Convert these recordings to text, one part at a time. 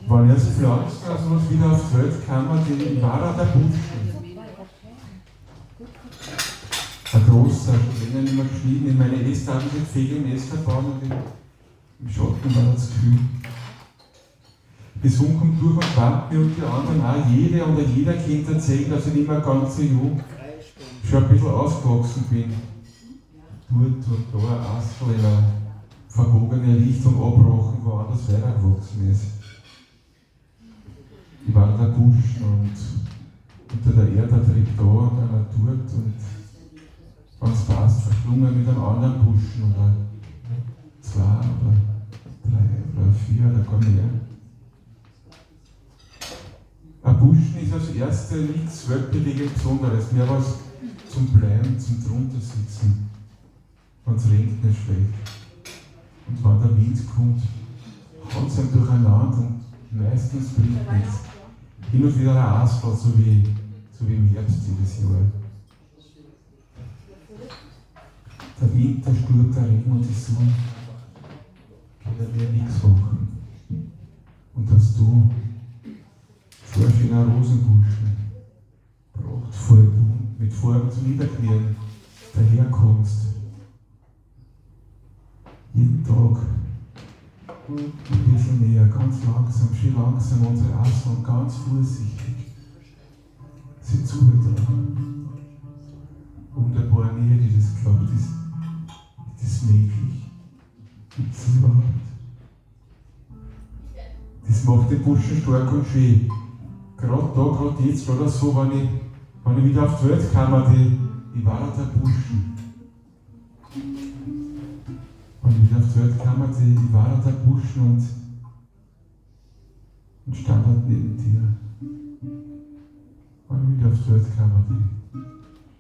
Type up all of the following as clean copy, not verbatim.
Wenn ich als Pflanzen oder sowas wieder auf die Welt kam, die war der Buschen. Ein großer, schon länger nicht mehr geschnitten. In meine Äste haben sie Pflege im Ästerbaum und im Schatten war das kühl. Die Sonne kommt durch und warnt mir und die anderen auch. Jede oder jeder kennt erzählen, dass ich nicht mehr ganz so jung, schon ein bisschen ausgewachsen bin. Dort und da ein Astel in eine verbogene Richtung abbrochen, woanders weitergewachsen ist. Ich war der Busch und unter der Erde trieb da und einer dort und wenn's passt, verschlungen mit einem anderen Buschen oder zwei oder drei oder vier oder gar mehr. Ein Buschen ist als erste nichts weltbewegend Besonderes, mehr was zum Bleiben, zum druntersitzen, wenn's regnet nicht schlecht. Und wenn der Wind kommt, haut's einem durcheinander und meistens bringt nichts. Hin und wieder ein Asfalt, so wie im Herbst jedes Jahr. Der Wind, der Sturm, der Regen und die Sonne können mir nichts machen. Und dass du so ein schöner Rosenbuschen, prachtvoll bunt, mit Farben zum Niederknien, daherkommst. Jeden Tag ein bisschen näher, ganz langsam, schön langsam unsere Asseln und ganz vorsichtig sie zugetragen. Wunderbar, nie hätte ich das geglaubt, ist das möglich? Gibt's das überhaupt? Das macht den Burschen stark und schön. Gerade da, gerade jetzt, gerade so, wenn ich wieder auf die Welt kam, ich war da der Burschen. Wenn ich wieder auf die Welt kam, ich war da der Burschen und stand dort neben dir. Wenn ich wieder auf die Welt kam,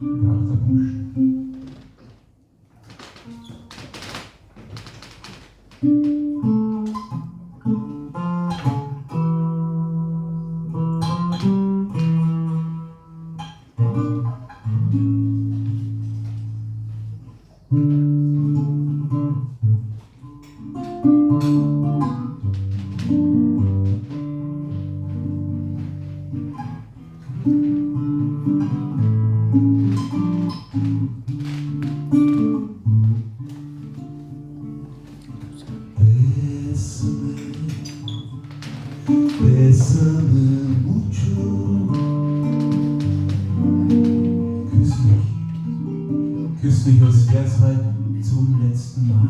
ich war der Burschen. Bésame, bésame mucho. Küss mich, küss mich, als wär's heut zum letzten Mal.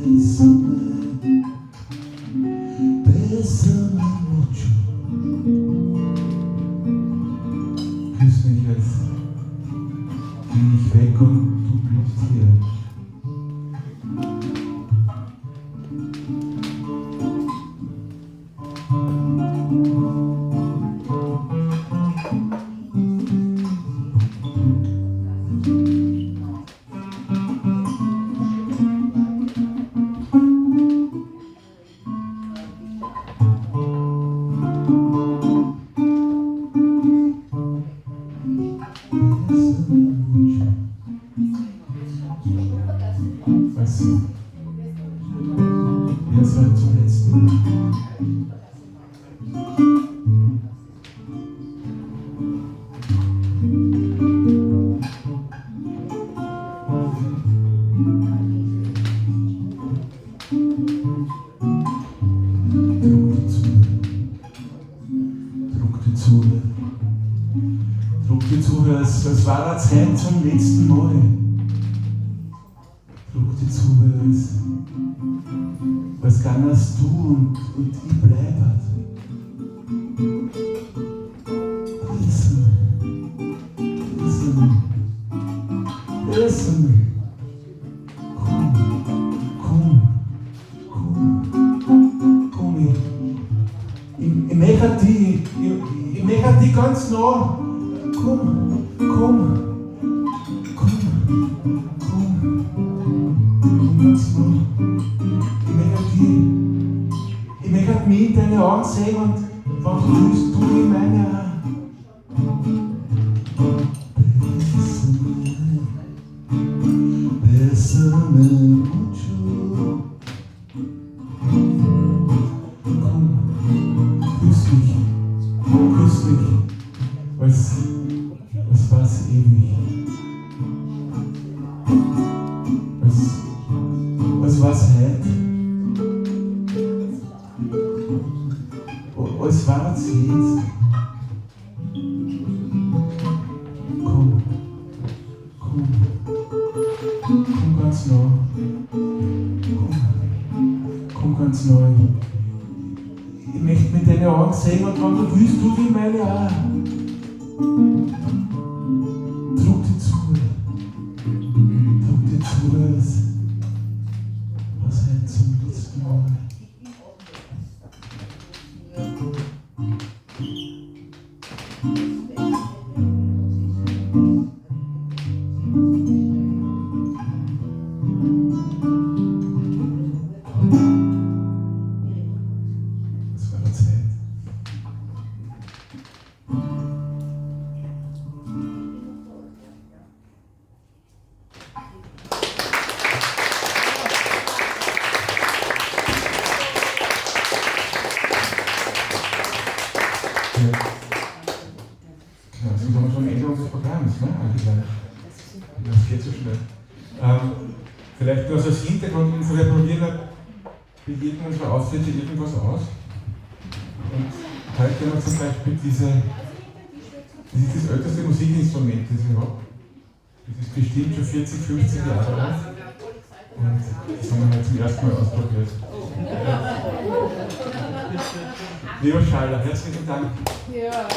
Bésame, bésame mucho. Küss mich, als ging ich weg und du bliebst hier. Bésame mucho. Als wär's heut zum letzten Mal. Druck die Zunge, druck die Zunge, druck die Zunge, als war das heut zum letzten Mal. Druck die Zunge, als gangest du und ich bleibet. Bésame, bésame, bésame. Komm, komm, komm, komm, ich möchte dich, ich möchte dich ganz nah. Komm, komm, komm, komm, komm ganz nah. Ich möchte dich, ich möchte mich in deine Augen sehen und wenn du willst, du in meine auch. Bésame, bésame mucho. Komm, komm ganz nah. Komm, komm ganz neu. Ich möchte mit deinen Augen sehen und wenn du willst, du wie meine auch. Druck dich zu. Druck dich zu, was heute zum letzten Mal. Das war der Zeit. Ja. Genau, sind wir schon am Ende unseres Programms, ne? Eigentlich. Das geht so schnell. Vielleicht nur als Hintergrund, wir probieren bei jedem unserer Auftritte irgendwas aus. Und heute haben wir zum Beispiel das ist das älteste Musikinstrument, das ich habe. Das ist bestimmt schon 40, 50 Jahre alt. Und das haben wir heute zum ersten Mal ausprobiert. Ja. Leo Schaller, herzlichen Dank. Ja. Ja.